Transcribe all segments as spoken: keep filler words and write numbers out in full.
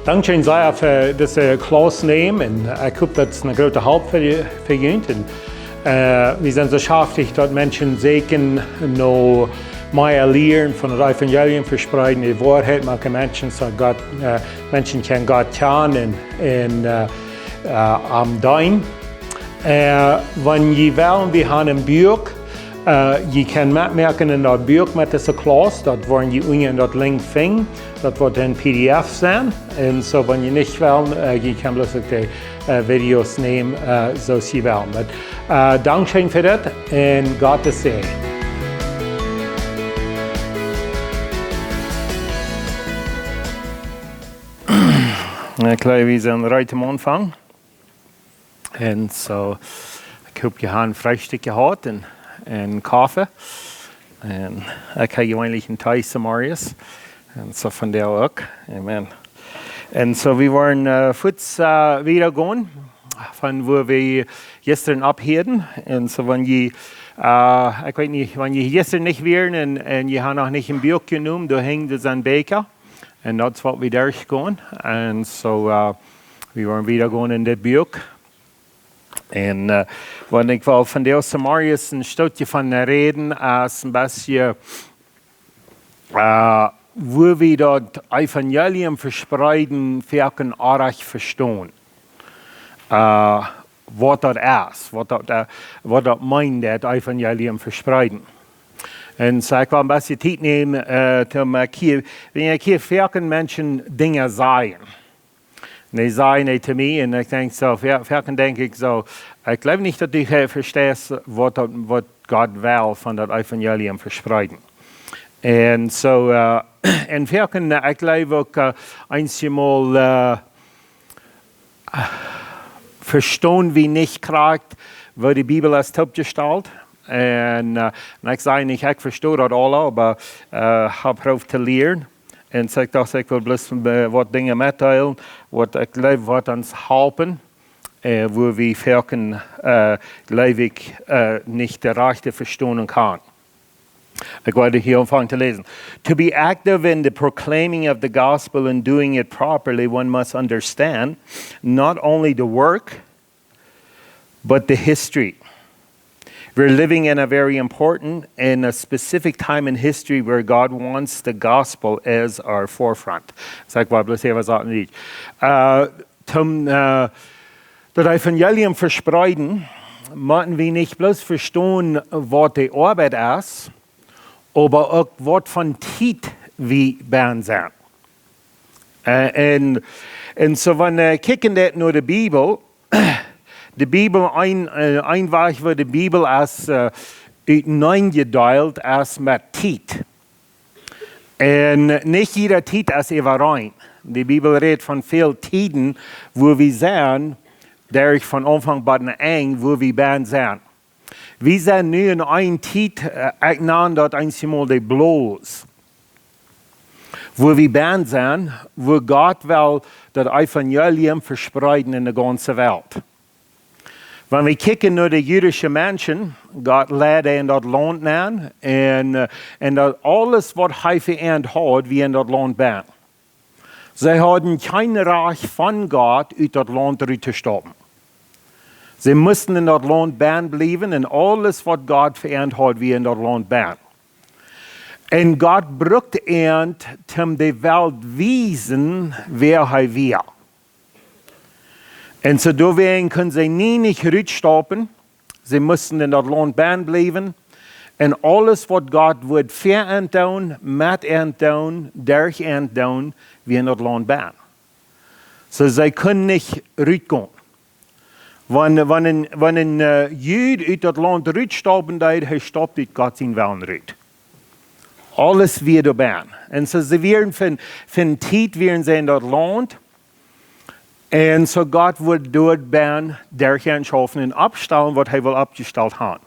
Dankscheen sea fa dise Klauss nämen un ekj hop daut es eene groote Help fa, fa junt. Un, äh, wie sent soo schaftich daut Menschen secha nu mea lieren von daut Evangelium vespreeden, de Woarheit moaken, Menschen soo Gott, äh, Menschen kjennen Gott kjanen un, un, äh, äh, am deenen. Äh, wan jie wellen, wie haben een Buak, äh, jie kjennen metmoaken en daut Buak met dise Klauss, daut woaren jie unja en daut Link finjen, daut woat een P D F sennen. Un soo, wan jie nich wellen, äh, jie kjennen bloos uk de, äh, Videos nämen, äh, soo aus jie wellen. Oba, äh, dankscheen fa daut un Gott sien Säajen. Ekj jleew, wie sent reed om auntofangen. Un soo, ekj hop, jie haben Freestikj jehaut un, un Koffe. Un ekj hab jeweenlich een Tee zemorjes. Un soo vondoag uk. Amen. Un soo, wie woaren, äh, fuaz, äh, wieda gonen, von wua wie jistren ophilden. Un soo, wan jie, äh, ekj weet nich, wan jie jistren nich wieren un, un jie haben noch nich een Buak jenomen, doa hinjen doa sent Bieekja. Un daut es waut wie derchgonen. Un soo, äh, wie woaren wieda gonen en dit Buak. Un, äh, waut ekj well vondoag zemorjes een Stootje von räden, es een bät, äh, woo wie daut Evangelium vespreeden, foaken orrajcht vestonen. Äh, waut daut es, waut daut, äh, waut daut meent, daut Evangelium vespreeden. Un soo, ekj well een bät Tiet nämen, äh, om, äh, hia, wan ekj hia foaken Menschen Dinja saj. Un dee sajen daut to mie, un ekj denkj soo, foa-, foaken denkj ekj soo, ekj jleew nich daut du, äh, vesteist waut daut, waut Gott well von daut Evangelium vespreeden. Un soo, äh, un foaken, äh, ekj jleew uk, äh, eenjemol, äh, vestonen wie nich krakjt, woo de Bibel es toopjestalt. Un, äh, un ekj saj nich, ekj vesto daut aul, oba, äh, hab proowt to lieren. Un soo ekj docht, ekj well bloos, äh, waut Dinja metdeelen, waut ekj jleew, waut ons halpen, äh, woo wie foaken, äh, jleew ekj, äh, nich daut rajchte vestonen kjennen. Ekj woa hia aunfangen to läsen. To be active in the proclaiming of the gospel and doing it properly, one must understand not only the work, but the history. We're living in a very important and a specific time in history where God wants the gospel as our forefront. Saj ekj waut bloos hia waut sajen nich. Äh, toom, äh, daut Evangelium vespreeden, motten wie nich bloos vestonen, waut de Oabeit es, oba uk waut fa Tiet wie bennen sent. Äh, un, un soo, wan, äh, kjikjen daut no de Bibel, de Bibel, een, äh, een Wajch, woo de Bibel es, äh, uteneen jedeelt es met Tiet. Un nich jieda Tiet es äwareen. De Bibel rät von väl Tieden, woo wie sent, derch von Aunfank bat Enj, woo wie bennen sent. Wie sent nu en eene Tiet, äh, ekj nan daut eenjemol de Blooss, woo wie bennen sent, woo Gott well daut Evangelium vespreeden en de gaunze Welt. Wan wie kjikjen no de jüdische Menschen, Gott leid dee en daut Launt nenn, un, äh, un daut aules waut hee fa an haud, wia en daut Launt bennen. See hauden kjeen Rajcht von Gott ut daut Launt rut to stoppen. See musten en daut Launt bennen bliewen un aules waut Gott fa an haud, wia en daut Launt bennen. Un Gott brukt an, om de Welt wiesen, wäa hee wia. Un soo doawäajen kunnen see nie nich rutstoppen. See musten en daut Launt bennen bliewen. Un aules waut Gott wudd fa an doonen, met an doonen, derch an doonen, wia en daut Launt bennen. Soo see kunnen nich rutgonen. Wan, wan een, wan een, äh, Jud ut daut Launt rutstoppen deed, hee stoppt ut Gott sienen Wellen rut. Aules wia doa bennen. Un soo see wieren fa, fa Tiet wieren see en daut Launt. Un soo Gott wudd doa bennen derch an schaufen un oppstalen, waut hee well oppjestalt haud.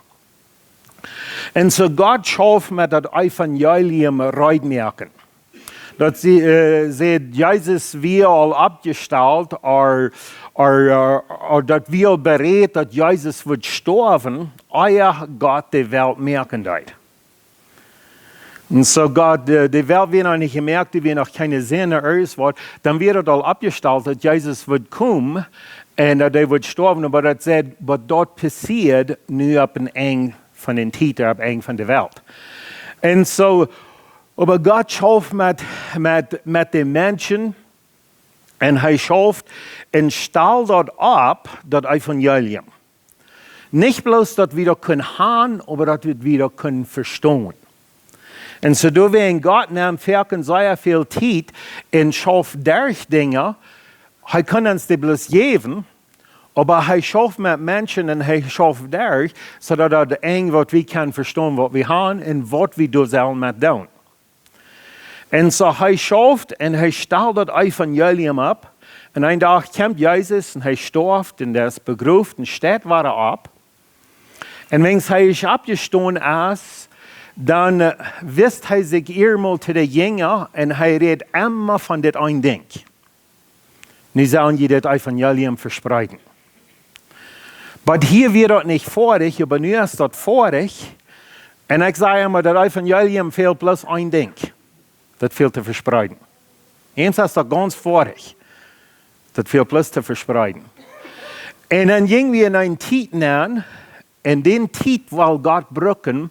Un soo Gott schauft met daut Evangelium reed moaken. Daut see, äh, see Jesus wia aul oppjestalt, ooda, ooda, äh, ooda daut wia aul bereit, daut Jesus wudd stoawen, ea Gott de Welt moaken deed. Un soo Gott, de, de Welt wia noch nich jemoakt, doa wia noch kjeene Sind ooda irjent waut. Dan wia daut aul oppjestalt, daut Jesus wudd komen un daut hee wudd stoawen, oba daut säd, waut daut passieed nu opp een Enj von de Tiet, opp Enj von de Welt. Un soo, oba Gott schauft met, met, met de Menschen un hee schauft un stalt daut opp, daut Evangelium. Nich bloos daut wie daut kunnen han, oba daut wie daut kunnen vestonen. Un soo doawäajen Gott nemt foaken sea väl Tiet un schauft derch Dinja. Hee kaun ons dee bloos jäwen, oba hee schauft met Menschen un hee schauft derch, soo daut daut Enj waut wie kunnen vestonen, waut wie han un waut wie doa sellen met doonen. Un soo hee schauft un hee stalt daut Evangelium opp. Un een Dach kjemt Jesus un hee stoaft un hee es begroft un steit wada opp. Un wan hee es oppjestonen es, dan, äh, wiest hee sikj emol to de Jinja un hee rät emma von dit een Dinkj. Nu sellen jie dit Evangelium vespreeden. Oba hia wia daut nich foadich, oba nu es daut foadich. Un ekj saj emma, daut Evangelium fält bloos een Dinkj. Daut fält to vespreeden. Eent es daut gaunz foadich. Daut fält bloos to vespreeden. Un dan jinj wie en eene Tiet nenn, un dee Tiet well Gott brucken,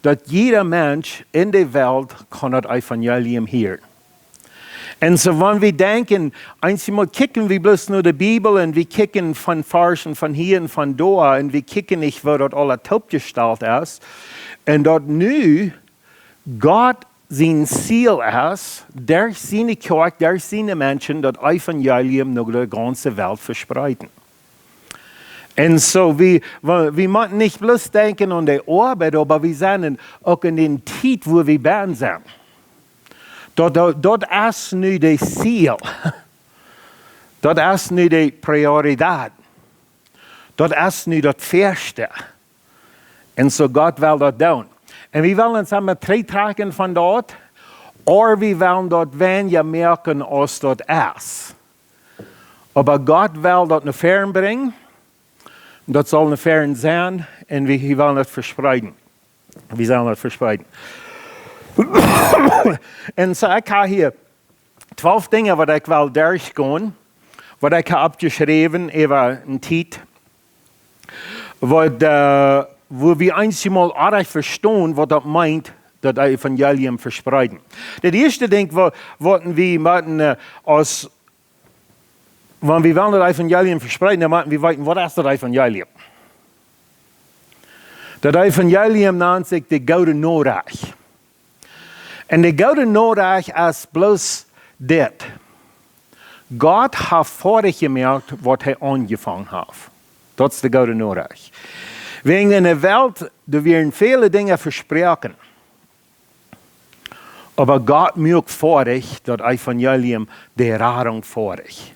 daut jieda Mensch en de Welt kaun daut Evangelium hieren. Un soo, wan wie denkjen, eenjemol kjikjen wie bloos no de Bibel un wie kjikjen von Varsch von hia un von doa un wie kjikjen nich, woo daut aules toopjestalt es. Un daut nu Gott sien Ziel es, derch siene Kjoakj, derch siene Menschen, daut Evangelium no de gaunze Welt vespreeden. Un soo, wie, wie, wie motten nich bloos denkjen aun de Oabeit, oba wie sent uk en de Tiet, wua wie bennen sent. Daut, daut, daut es nu daut Ziel. Daut es nu de Priorität. Daut es nu daut ieeschte. Un soo Gott well daut doonen. Un wie wellen ons emma trigjtrakjen von daut, ooda wie wellen daut weinja moaken aus daut es. Oba Gott well daut no fäaren brinjen. Daut saul no fäaren sennen un wie, wie wellen daut vespreeden. Wie sellen daut vespreeden. Un soo, ekj hab hia twalf Dinja waut ekj well derchgonen, waut ekj hab oppjeschräwen äwa eene Tiet, waut, äh, wua wie eenjemol oajch vestonen, waut daut meent, daut Evangelium vespreeden. Daut ieeschte Dinkj, wa-, waut wie motten, äh, aus wan wie wellen daut Evangelium vespreeden, dan motten wie weeten, waut es daut Evangelium? Daut Evangelium nant sikj de Goode Norecht. Un de Goode Norecht es bloos dit. Gott haft foadich jemoakt, waut hee aunjefongen haft. Daut es de Goode Norecht. Wäajen en de Welt, doa wieren väle Dinja vesproaken. Oba Gott muak foadich daut Evangelium, de Radunk foadich.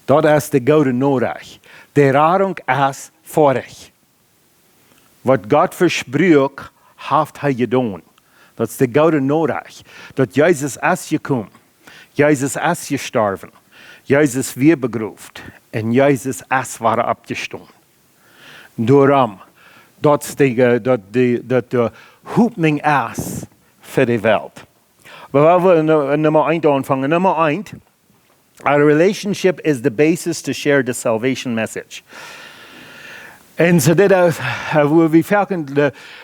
Daut es de Goode Norecht. De Radunk es foadich. Waut Gott vespruak, haft hee jedonen. Daut es de Goode Norecht. Daut Jesus es jekomen. Jesus es jestorwen. Jesus wort begroft. Un Jesus es wada oppjestonen. Doaromm, daut es de, äh, daut de, daut de Hopninj es fa de Welt. Oba wie wellen nu, äh, Numma eent aunfangen. Numma eent, our relationship is the basis to share the salvation message. Un soo dit es, äh, wua wie foaken,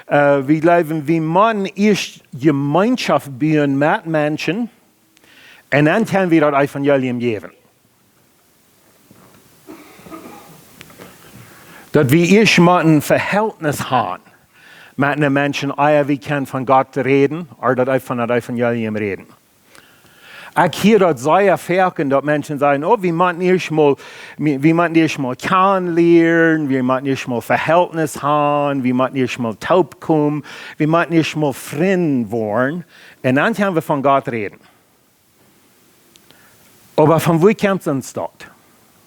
äh, wie jleewen, wie motten ieescht Jemeenschoft buen met Menschen, un dan kjenn wie daut Evangelium jäwen. Daut wie ieescht motten Vehältnis han met de Menschen, ea wie kjennen von Gott räden, ooda daut wie von daut Evangelium räden. Ekj hia daut sea foaken, daut Menschen sajen, oh, wie motten ieescht mol, wie, wie motten ieescht mol kjanen lieren, wie motten ieescht mol Vehältnis han, wie motten ieescht mol toopkomen, wie motten ieescht mol Frind woaren, un dan kjenn wie von Gott räden. Oba von wua kjemt ons daut?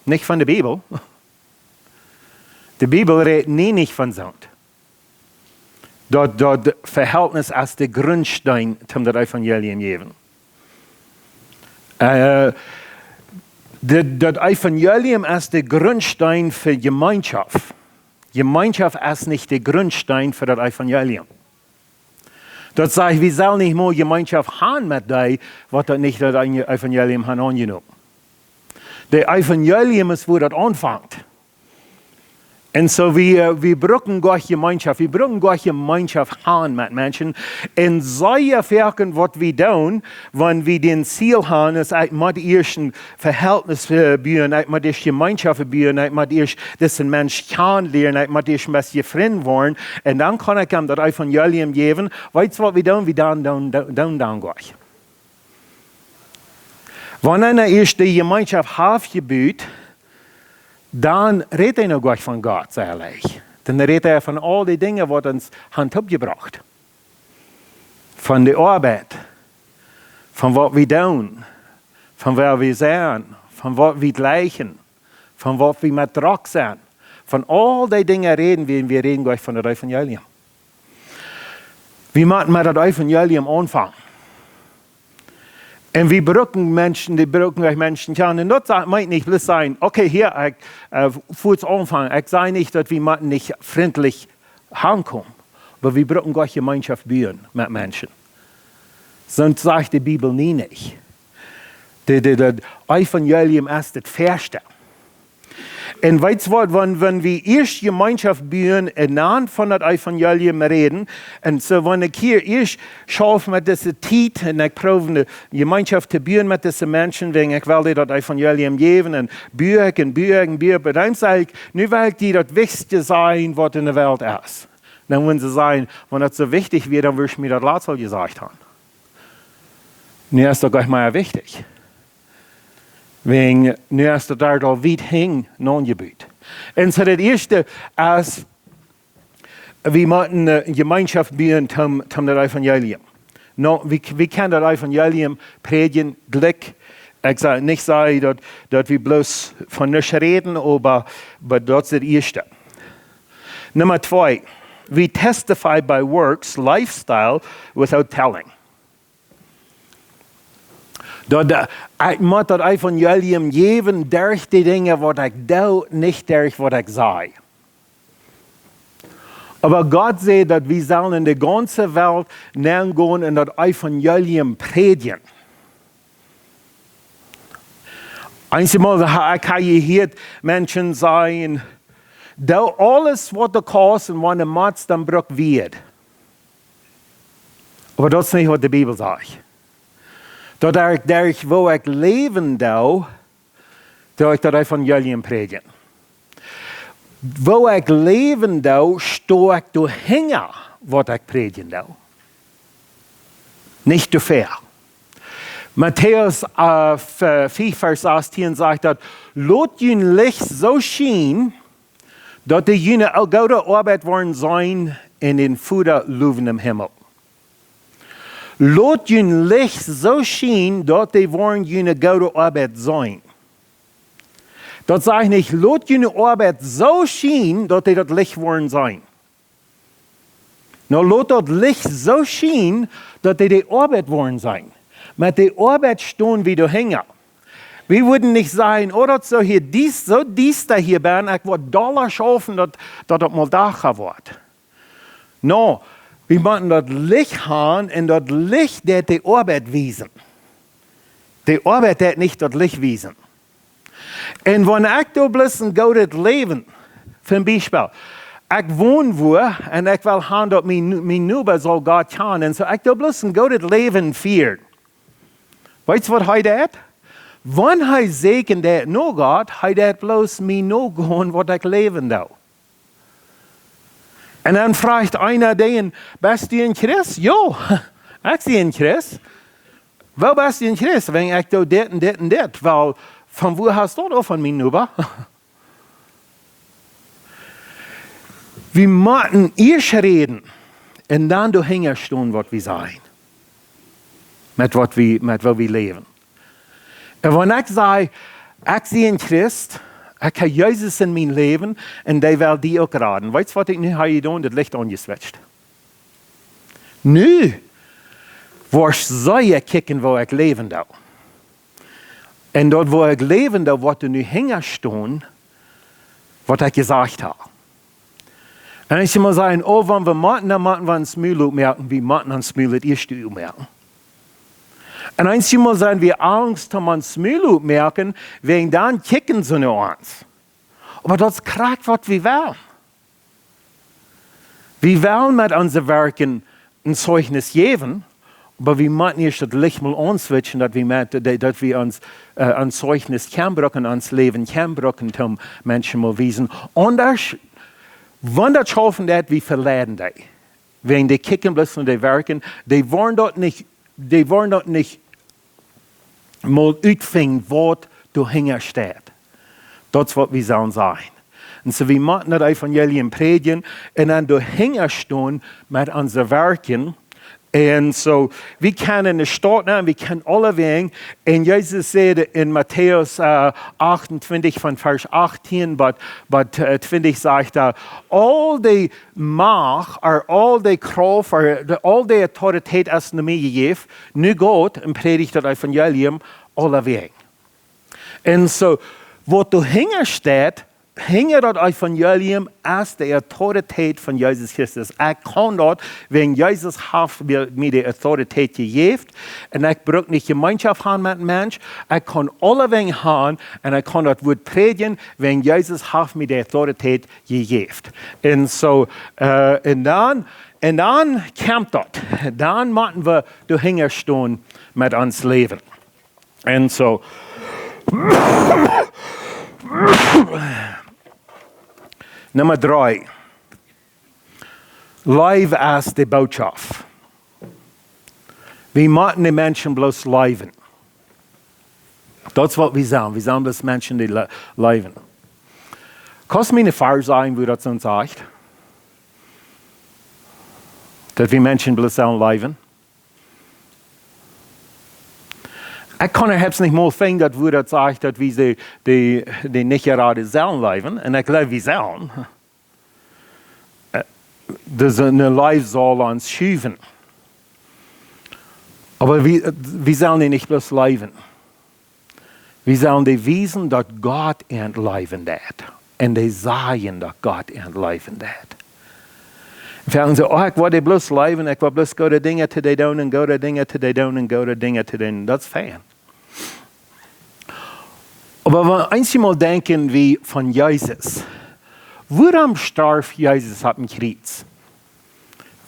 Nich von de Bibel. De Bibel rät nie nich von soont. Daut, daut Vehältnis es de Grundsteen, om daut Evangelium jäwen. Äh, de, daut Evangelium es de Grundsteen fa Jemeenschoft. Jemeenschoft es nich de Grundsteen fa daut Evangelium. Daut sajcht, wie sellen nich mol Jemeenschoft han met dee, waut daut nich daut Evangelium han aunjenomen. Daut Evangelium es, wua daut aunfangt. Un soo, wie, wie brucken Gott Jemeenschoft, wie brucken Gott Jemeenschoft han met Menschen. Un sea foaken, waut wie doonen, wan wie daut Ziel han, es, ekj mott ieescht een Vehältnis, äh, buen, ekj mott ieescht Jemeenschoft buen, ekj mott ieescht disen Mensch kjanen lieren, ekj mott ieescht een bät Frind woaren, un dan kaun ekj am daut Evangelium jäwen. Weetst, waut wie doonen? Wie doonen, doonen, doonen, doonen dan Gott. Wan eena ieescht de Jemeenschoft haft jebut, dan rät eena nich von Gott, saj ekj. Dan rät eena von aul dee Dinja, waut ons han toopjebrocht. Von de Oabeit, von waut wie doonen, von wäa wie sent, von waut wie jlikjen, von waut wie met drock sent. Von aul dee Dinja räden wie, un wie räden nich von daut Evangelium. Wie motten met daut Evangelium aunfangen. Un wie brucken Menschen, dee brucken nich Menschen kjanen. Un daut sa-, meent nich bloos sajen, okay, hia, ekj, äh, fuaz aunfangen. Ekj saj nich, daut wie motten nich frintlich aunkomen. Oba wie brucken Gott Jemeenschoft buen met Menschen. Soont sajcht de Bibel nie nich. De, de, daut Evangelium es daut ieeschte. Un weetst waut, wan, wan wie ieescht Jemeenschoft buen un dan von daut Evangelium räden, un soo, wan ekj hia ieescht schauf met dise Tiet un ekj proow ne Jemeenschoft to buen met dise Menschen, wäajen ekj well dee daut Evangelium jäwen, un bue ekj un bue ekj un bue ekj, oba dan saj ekj, nu well ekj die daut Wichtichste sajen, waut enne Welt es. Dan wudden see sajen, wan daut soo wichtich wia, dan wurscht du mie daut latst aul jesajcht han. Nu es daut nich mea wichtich. Wäajen, nu es daut doa aul wiet hinjen aunjebut. Un soo daut ieeschte es, wie motten, äh, Jemeenschoft buen toom, toom daut Evangelium. Nu, wie, wie kjennen daut Evangelium prädjen, jlikj. Ekj saj nich, saj daut, daut wie bloos von nuscht räden, oba, oba daut es daut ieeschte. Numma twee, we testify by works, lifestyle, without telling. Daut, äh, ekj mott daut Evangelium jäwen derch dee Dinja, waut ekj doo, nich derch waut ekj saj. Oba Gott sajcht, daut wie sellen enne gaunze Welt nengonen un daut Evangelium prädjen. Eenjemol ha-, ekj hab jehieet Menschen sajen, doo aules, waut du kaust, un wan du motst, dan bruck Wead. Oba daut es nich, waut de Bibel sajcht. Daut ekj, daut ekj, woo ekj läwen doo, doo ekj daut Evangelium prädjen. Woo ekj läwen doo, sto ekj doahinja, waut ekj prädjen doo. Nich too väl. Matäus, äh, f-, fief Varsch sastieen sajcht daut, lot jun Licht soo schienen, daut dee june goode Oabeit woaren seenen un dän Voda lowen em Himmel. Lot jun Licht soo schienen, daut dee woaren june goode Oabeit seenen. Daut sajcht nich, lot june Oabeit soo schienen, daut dee daut Licht woaren seenen. Nu, lot daut Licht soo schienen, daut dee de Oabeit woaren seenen. Met de Oabeit stonen wie doahinja. Wie wudden nich sajen, oh, daut es soo hia dies-, soo diesta hia benne, ekj woa dolla schaufen, daut, daut daut mol Dach woat. Nu, wie motten daut Licht han un daut Licht deit de Oabeit wiesen. De Oabeit deit nich daut Licht wiesen. Un wan ekj doo bloos een goodet Läwen, fa een Biespel, ekj won wua un ekj well han, daut mien, mien Noba saul Gott kjanen, un soo ekj doo bloos een goodet Läwen fieren. Weetst, waut hee deit? Wan hee säkjen deit no Gott, hee deit bloos mie nogonen, waut ekj läwen doo. Un dan fruacht eena dän: Best du een Christ? Jo, ekj sie een Christ. Woo best du een Christ? Wan ekj doo dit un dit un dit. Well, von wua hast du daut aul von mien Noba? Wie motten ieescht räden un dan doahinja stonen, waut wie sajen. Met waut wie, met waut wie läwen. Un wan ekj saj, ekj sie een Christ, ekj hab Jesus en mien Läwen un dee well die uk raden. Weetst, waut ekj nu hab jedonen? Daut Licht aunjeswitcht. Nu woascht du kjikjen, woo ekj läwen doo. Un daut, woo ekj läwen doo, woat doa nu hinja stonen, waut ekj jesajcht hab. Un eenjemol sajen: "Oh, wan wie motten, dan motten wie ons Mul opmoaken." Wie motten ons Mul daut ieeschte opmoaken. Un eenjemol sajen wie: "Angst om ons Mul opmoaken, wäajen dan kjikjen see no ons." Oba daut es krakjt waut wie wellen. Wie wellen met onse Werkjen een Zeugnis jäwen, oba wie motten ieescht daut Licht mol aunswitchen, daut wie met, daut wie ons, äh, een Zeugnis kjennen brucken, ons Läwen kjennen brucken, om Menschen mol wiesen. Aundasch, wan daut schaufen deit, wie veleiden dee. Wäajen dee kjikjen bloos no de Werkjen, dee woaren daut nich, dee woaren daut nich mol utfinjen, waut doahinja steit. Daut es waut wie sellen sajen. Un soo, wie motten daut Evangelium prädjen un dan doahinja stonen met onse Werkjen. Un soo, wie kjennen enne Staut nenn, wie kjennen aulewäajen. Un Jesus säd en Matäus, äh, achtuntwintich von Varsch achtieen bat, bat, äh, twintich, sajcht hee: "Aul dee Macht, ooda aul dee Krauft, ooda dee, aul dee Autoritäet es no mie jejäft, nu goot un prädicht daut Evangelium aulewäajen." Un soo, waut doahinja steit, hinja daut Evangelium es de Autoritäet von Jesus Christus. Ekj kaun daut, wäajen Jesus haft mie, mie de Autoritäet jejäft. Un ekj bruk nich Jemeenschoft han met een Mensch. Ekj kaun aulewäajen han un ekj kaun daut Wuat prädjen, wäajen Jesus haft mie de Autoritäet jejäft. Un soo, äh, un dan, un dan kjemt daut. Dan motten wie doahinja stonen met ons Läwen. Un soo. Numma dree. Leew es de Botschaft. Wie motten de Menschen bloos leewen. Daut es waut wie sellen. Wie sellen bloos Menschen dee le-, leewen. Kaust mie een Varsch sajen, woo daut soont sajcht? Daut wie Menschen bloos sellen leewen? Ekj kaun, ekj hab nich mol finjen, daut woo daut sajcht, daut wie dee, dee, dee nich jerat sellen leewen. Un ekj jleew, wie sellen. Äh, daut es een Leew saul ons schuwen. Oba wie, wie sellen dee nich bloos leewen. Wie sellen dee wiesen, daut Gott an leewen deit. Un dee sajen, daut Gott an leewen deit. Wan see sajen: "Oh, ekj well dee bloos leewen, ekj well bloos goode Dinja to dee doonen un goode Dinja to dee doonen un goode Dinja to dee doonen." Daut es fein. Oba wan, eenjemol denkjen wie von Jesus. Wuarom storf Jesus opp een Kjriez?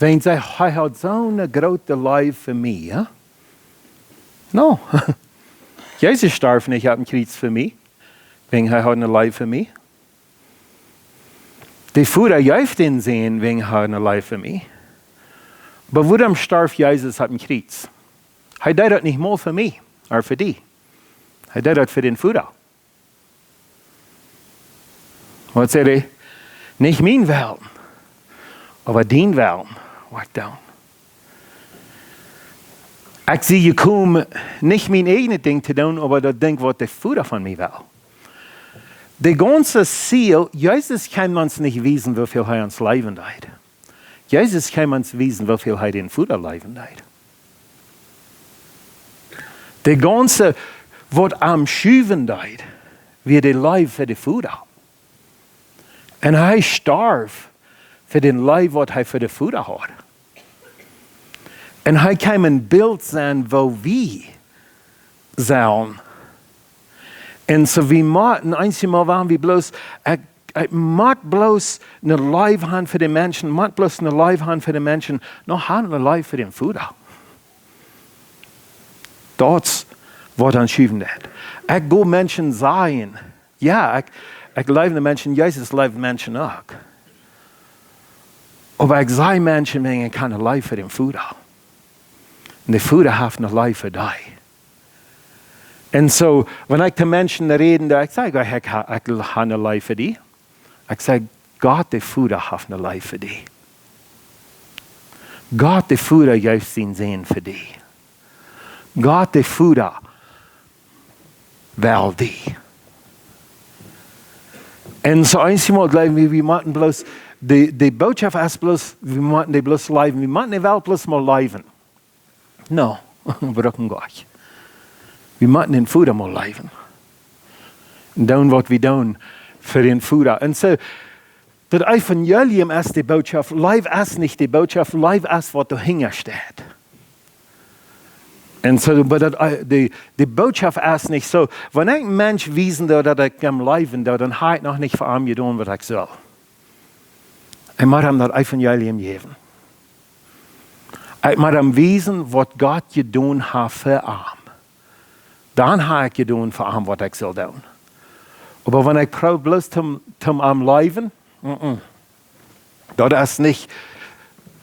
Wan see, hee haud soone groote Leew fa mie, jo? No. Jesus storf nich opp een Kjriez fa mie, wan hee haud eene Leew fa mie. De Voda jeef dän Sän, wan hee haud eene Leew fa mie. Oba wuarom storf Jesus opp een Kjriez? Hee deed daut nich mol fa mie, ooda fa die. Hee deed daut fa dän Voda. Waut säd hee? "Nich mien Wellen, oba dien Wellen woa ekj doonen." Ekj sie jekomen, nich mien eejnet Dinkj to doonen, oba daut Dinkj, waut de Voda von mie well. De gaunze Ziel, Jesus kjeem ons nich wiesen, woo väl hee ons leewen deed. Jesus kjeem ons wiesen, woo väl hee dän Voda leewen deed. De gaunze, waut am schuwen deed, wia de Leew fa de Voda. Un hee storf fa dän Leew, waut hee fa de Voda haud. Un hee kjeem een Bilt sennen, woo wie sellen. Un soo, wie motten, eenjemol wan wie bloos, ekj, ekj mott bloos eene Leew han fa de Menschen, mott bloos eene Leew han fa de Menschen, no, ha eene Leew fa dän Voda. Daut es waut ons schuwen deit. Ekj go Menschen sajen, jo, ekj, ekj leew de Menschen, Jesus leeft Menschen uk. Oba ekj saj Menschen, wan ekj kaun, leew fa dän Voda. Un de Voda haft eene Leew fa die. Un soo, wan ekj to Menschen räd, dan ekj saj: "Ekj ha-, ekj ha eene Leew fa die." Ekj saj: "Gott de Voda haft eene Leew fa die. Gott de Voda jeef sienen Sän fa die. Gott de Voda well die." Un soo eenjemol jleewen wie, wie motten bloos, de, de Botschaft es bloos, wie motten dee bloos leewen. Wie motten dee bloos mol leewen. No, brucken Gott. Wie motten dän Voda mol leewen. Un doonen, waut wie doonen, fa dän Voda. Un soo, Daut Evangelium es de Botschaft, Leew es nich de Botschaft, Leew es waut doahinja steit. Un soo, oba daut, äh, de, de Botschaft es nich soo, wan ekj een Mensch wiesen doo, daut ekj am leewen doo, dan hab ekj noch nich fa am jedonen waut ekj saul. Ekj mott am daut Evangelium jäwen. Ekj mott am wiesen waut Gott jedonen haft fa am. Dan hab ekj jedonen fa am waut ekj saul doonen. Oba wan ekj proow bloos toom, toom am leewen, mm-mm. Daut es nich,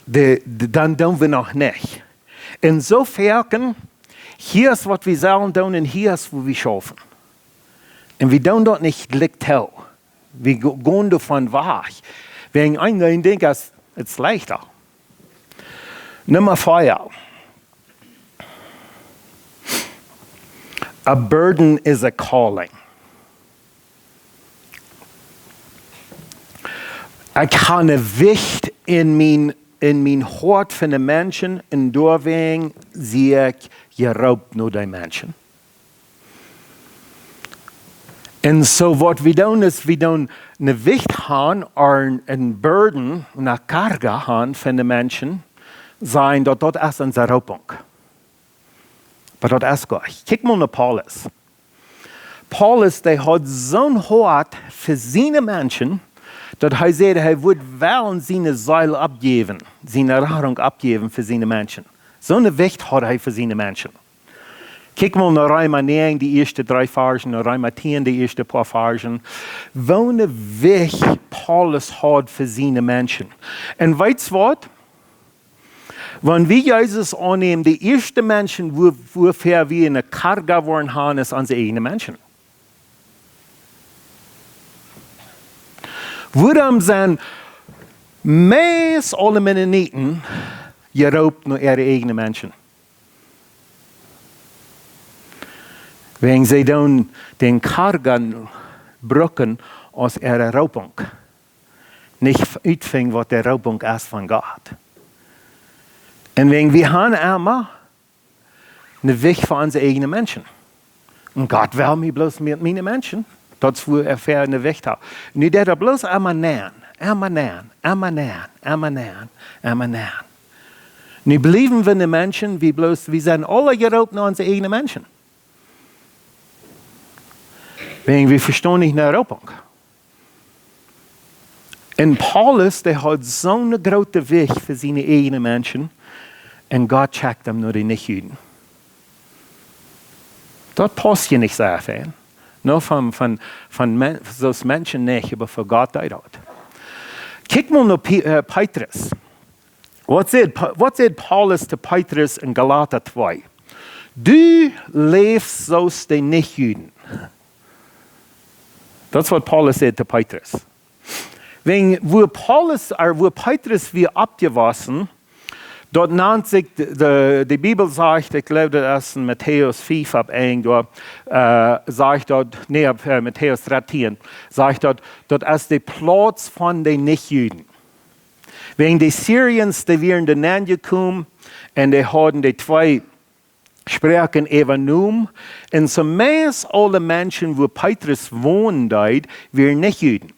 de, de, dan doo wie noch nich. Ensofern, hia es waut wie sellen doonen un hia es woo wie schaufen. Un wie doonen daut nich jlikj too. Wie go-, gonen doavon wajch. Wäajen een, een Dinkj es, et es leichta. Numma vea. A burden is a calling. Ekj hab een Wicht en mien, en mien Hoat fa de Menschen un doawäajen sie ekj jeroopt no dee Menschen. Un soo waut wie doonen es, wie doonen een Wicht han, ooda een, een burden, una carga han fa de Menschen, sajen daut daut es onse Roopunk. Oba daut es goot. Kjikj mol no Paulus. Paulus, dee haud soon Hoat fa siene Menschen, daut hee säd, hee wudd wellen siene Seel aufjäwen, siene Radunk aufjäwen fa siene Menschen. Soon Wicht haud hee fa siene Menschen. Kjikj mol no Reema näajen, de ieeschte dree Varzen, no Reema tieen, de ieeschte poa Varzen. Woo een Wicht Paulus haud fa siene Menschen. Un weetst waut? Wan wie Jesus aunnämen, de ieeschte Menschen, wua-, wuafäa wie eene carga woaren han, es onse eejne Menschen. Wuarom sent meist aule Mennoniten jeroopt no äare eejne Menschen? Wäajen see doonen dän carga brucken aus äare Roopunk. Nich utfinjen waut de Roopunk es von Gott. Un wäajen wie han emma een Wicht fa onse eejne Menschen. Un Gott well mie bloos met miene Menschen. Daut es wua hee fa een Wicht haft. Nu deit hee bloos emma nämen, emma nämen, emma nämen, emma nämen, emma nämen. Nu bliewen wie de Menschen, wie bloos, wie sent aule jeroopt no onse eejne Menschen. Wäajen wie vestonen nich de Roopunk. Un Paulus, dee haud soon grooten Wicht fa siene eejne Menschen, un Gott schekjt am no de Nichjuden. Daut pausst je nich soo fein. No, von, von, von Men-, soo aus Menschen nich, oba fa Gott deed daut. Kjikj mol no Pe-, äh, Petrus. Waut säd Pa-, waut säd Paulus to Petrus en Galata twee? Du läfst soo aus de Nichjuden. Daut es waut Paulus säd to Petrus. Wäajen wua Paulus, ooda wua Petrus wia oppjewossen, daut nant sikj, de, de, de Bibel sajcht, ekj jleew daut es en Matäus fief opp eent, doa, äh, sajcht daut, nä, opp, äh, Matäus dartieen, sajcht daut, daut es de Plauz von de Nichjuden. Wäajen de Syrians, dee wieren doa nenjekomen un dee hauden de twee Sproaken äwajenomen. Un soo meist aule Menschen, wua Petrus wonen deed, wieren Nichjuden.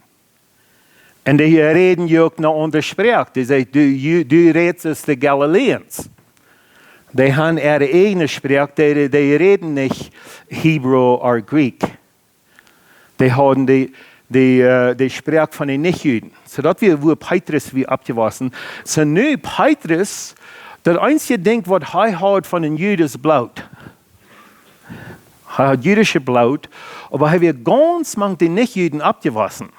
Un dee räden je uk ne aundre Sproak. Dee säden, du, du, du rätst aus de Galiläa. Dee han äare eejne Sproak, dee, dee räden nich Hebrew or Greek. Dee hauden de, de, äh, de Sproak von de Nichjuden. Soo daut wia, wua Petrus wia oppjewossen. Soo nu Petrus, daut eensje Dinkj waut hee haud von een Jud es Bloot. Hee haud jüdische Bloot, oba hee wia gaunz mank de Nichjuden oppjewossen.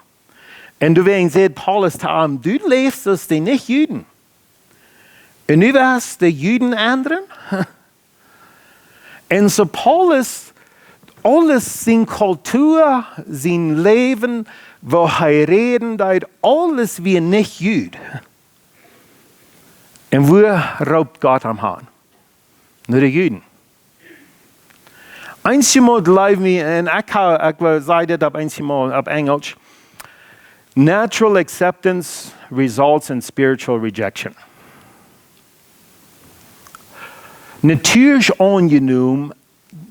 Un doawäajen säd Paulus to am, du läfst aus de Nichjuden. Un nu west de Juden endren? Un soo Paulus, aules, siene Kultua, sien Läwen, woo hee räden deed, aules wia nich Jud. Un wua roopt Gott am han? No de Juden. Eenjemol jleew mie, un ekj ha, ekj woa, saj dit opp eenjemol opp Enjlisch, natural acceptance results in spiritual rejection. Natieelich aunjenomen,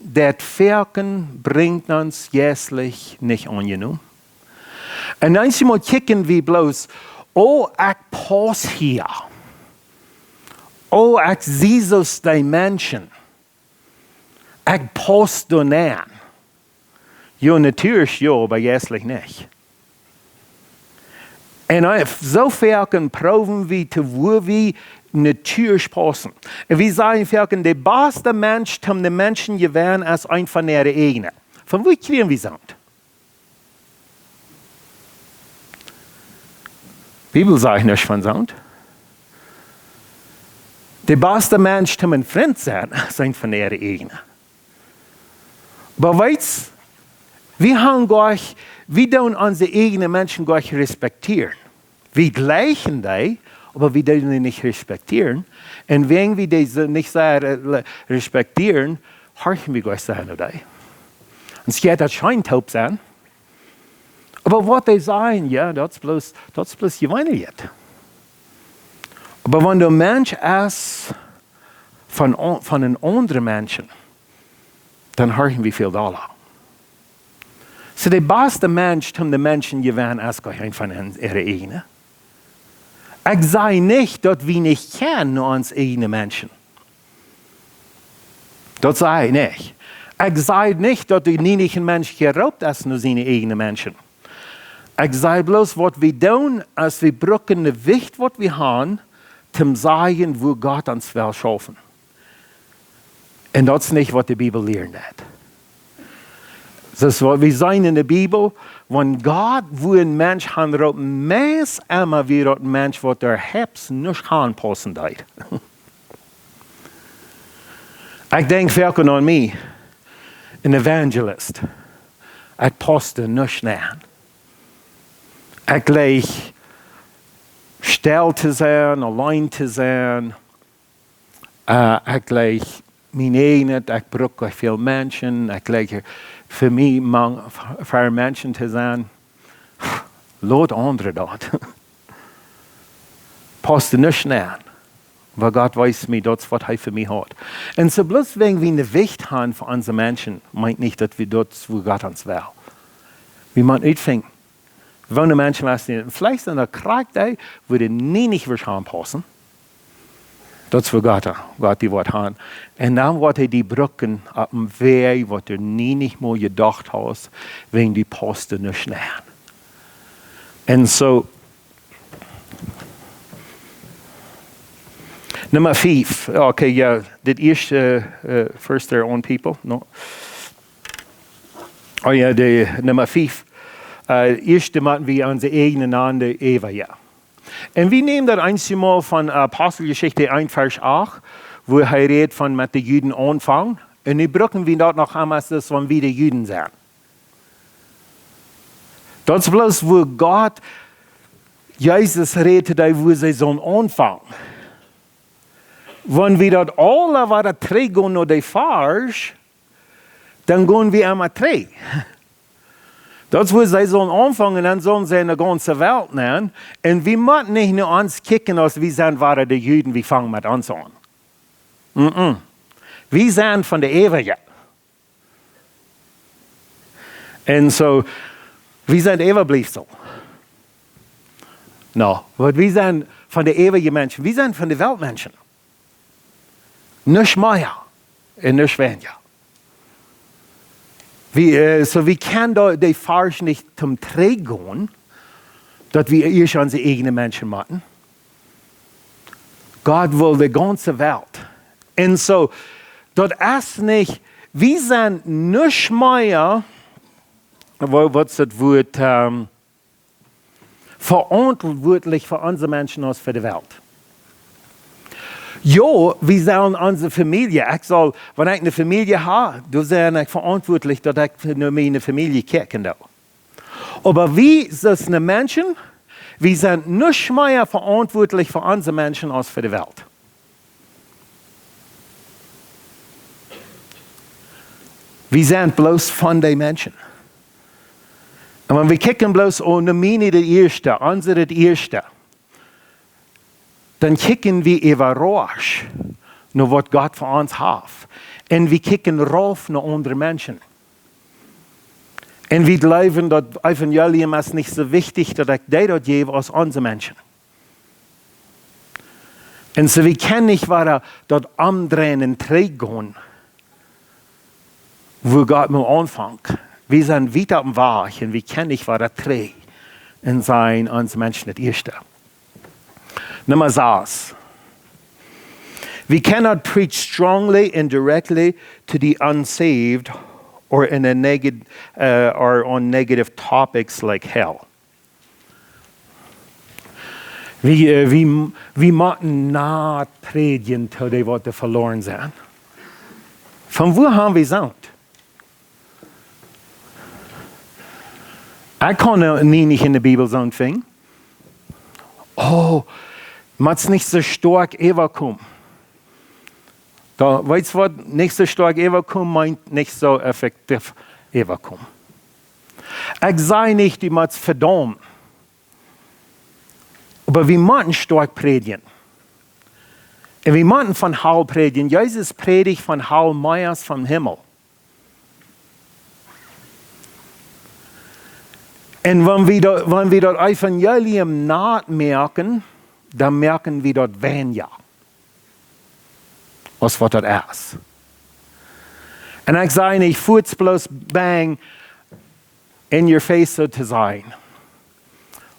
daut foaken brinjt ons jeistlich nich aunjenomen. Un eenjemol kjikjen wie bloos: "Oh, ekj pauss hia. Oh, ekj sie soo aus dee Menschen. Ekj pauss doa nenn." Jo, natieelich jo, oba jeistlich nich. Un soo foaken proowen wie to, woo wie natieelich paussen. Un wie sajen foaken, de baste Mensch toom de Menschen jewennen es een von äare ieejne. Von wua kjrieen wie soont? Bibel sajcht nuscht von soont. De baste Mensch toom een Frint sennen es een von äare ieejne. Oba weetst, wie han goa, wie doonen onse ieejne Menschen goa respektieren. Wie jlikjen dee, oba wie doonen dee nich respektieren. Un wäajen wie dee soo nich sea re-, respektieren, horchen wie goa sea no dee. Un et jeit daut scheen toop sennen. Oba waut dee sajen, jo, daut es bloos, daut es bloos jeweenlich. Oba wan de Mensch es von, von een aundren Menschen, dan horchen wie väl dolla. Soo, de baste Mensch toom de Menschen jewennen es goa een von äare ieejne. Ekj saj nich daut wie nich kjennen no onse ieejne Menschen. Daut saj ekj nich. Ekj saj nich daut doa nie nich een Mensch jeroopt es no siene ieejne Menschen. Ekj saj bloos, waut wie doonen, es wie brucken de Wicht waut wie han, toom sajen woo Gott ons well schaufen. Un daut es nich waut de Bibel lieren deit. Daut es waut wie seenen en de Bibel, wan Gott woo een Mensch aunroopt, meist emma wia daut een Mensch waut doa hepst nuscht aunpaussen deed. Ekj denkj foaken aun mie, een Evangelist. Ekj pausst nuscht nenn. Ekj jlikj stell to sennen, auleen to sennen. Äh, ekj jlikj mien ieejnet, ekj bruk nich väl Menschen, ekj jlikj fa mie mang, fa Menschen to sennen. Lot aundre daut. Pausst nuscht nenn. Oba Gott wiest mie daut, waut hee fa mie haft. Un soo bloos wäajen wie een Wicht han fa onse Menschen, meent nich daut wie daut, woo Gott ons well. Wie motten utfinjen, woone Menschen waut nich, veleicht sent doa krakjt dee, wua dee nie nich woat aunpaussen. Daut es woo Gott, Gott die woat han. Un dan woat hee die brucken opp een Wajch waut du nie nich mol jedocht hast, wäajen du pausst nuscht nenn. Un soo, Numma fief. Okay, jo, dit ieeschte, äh, first their own people, no? Oh jo, de Numma fief. Äh, ieescht motten wie onse ieejne Nande äwa, jo. Un wie nämen daut eenjemol von Aposteljeschicht eent Varsch acht, wua hee rät von met de Juden aunfangen. Un nu brucken wie daut noch emol, aus wan wie de Juden sent. Daut es bloos wua Gott, Jesus rät, dee wua see sellen aunfangen. Wan wie daut aula wada trigjgonen no de Varsch, dan gonen wie emma trigj. Daut es wua see sellen aunfangen, dan sellen see en de gaunze Welt nenn. Un wie motten nich no ons kjikjen aus wie sent wada de Juden, wie fangen met ons aun. Mm-mm. Wie sent von de Äwaje. Un soo, wie sent Äwabliefsel. No, waut wie sent von de äwaje Menschen, wie sent von de Weltmenschen. Nuscht mea un nuscht weinja. Wie, äh, soo, wie kjennen doa de Varsch nich toom trigjgonen, daut wie ieescht onse ieejne Menschen motten. Gott well de gaunze Welt. Un soo, daut es nich, wie sent nuscht mea, wa-, waut es daut Wuat, ähm, veauntwuatlich fa onse Menschen aus fa de Welt. Jo, wie sellen onse Famielje, ekj saul, wan ekj eene Famielje hab, dan sie ekj veauntwuatlich daut ekj no miene Famielje kjikjen doo. Oba wie, soo aus de Menschen, wie sent nuscht mea veauntwuatlich fa onse Menschen aus fa de Welt. Wie sent bloos von de Menschen. Un wan wie kjikjen bloos, oh, no miene daut ieeschte, onse daut ieeschte, dan kjikjen wie äwarascht no waut Gott fa ons haft. Un wie kjikjen rauf no aundre Menschen. Un wie jleewen daut Evangelium es nich soo wichtich daut ekj dee daut jäw aus aundre Menschen. Un soo wie kjennen nich wada daut omdreien un trigjgonen wua Gott mol aunfangt. Wie sent wiet oppem Wajch un wie kjennen nich wada trigj un sent aundre Menschen daut ieeschte. Numma sas. We cannot preach strongly and directly to the unsaved or in a neg- uh, or on negative topics like hell. Wie, äh, wie, wie motten nich prädjen to dee waut veloaren sent. Von wua haben wie soont? Ekj kaun nie nich enne Bibel soont finjen. Oh, mott nich soo stoakj äwakomen. Daut, weetst waut, nich soo stoakj äwakomen meent nich soo effektiv äwakomen. Ekj saj nich, du motst vedaumen. Oba wie motten stoakj prädjen. Un wie motten von Hal prädjen. Jesus prädicht von Hal mea aus vom Himmel. Un wan wie daut, wan wie daut Evangelium nich moakjen, dan moakjen wie daut weinja aus waut daut es. Un ekj saj nich, fuaz bloos bang in your face, soo to sajen.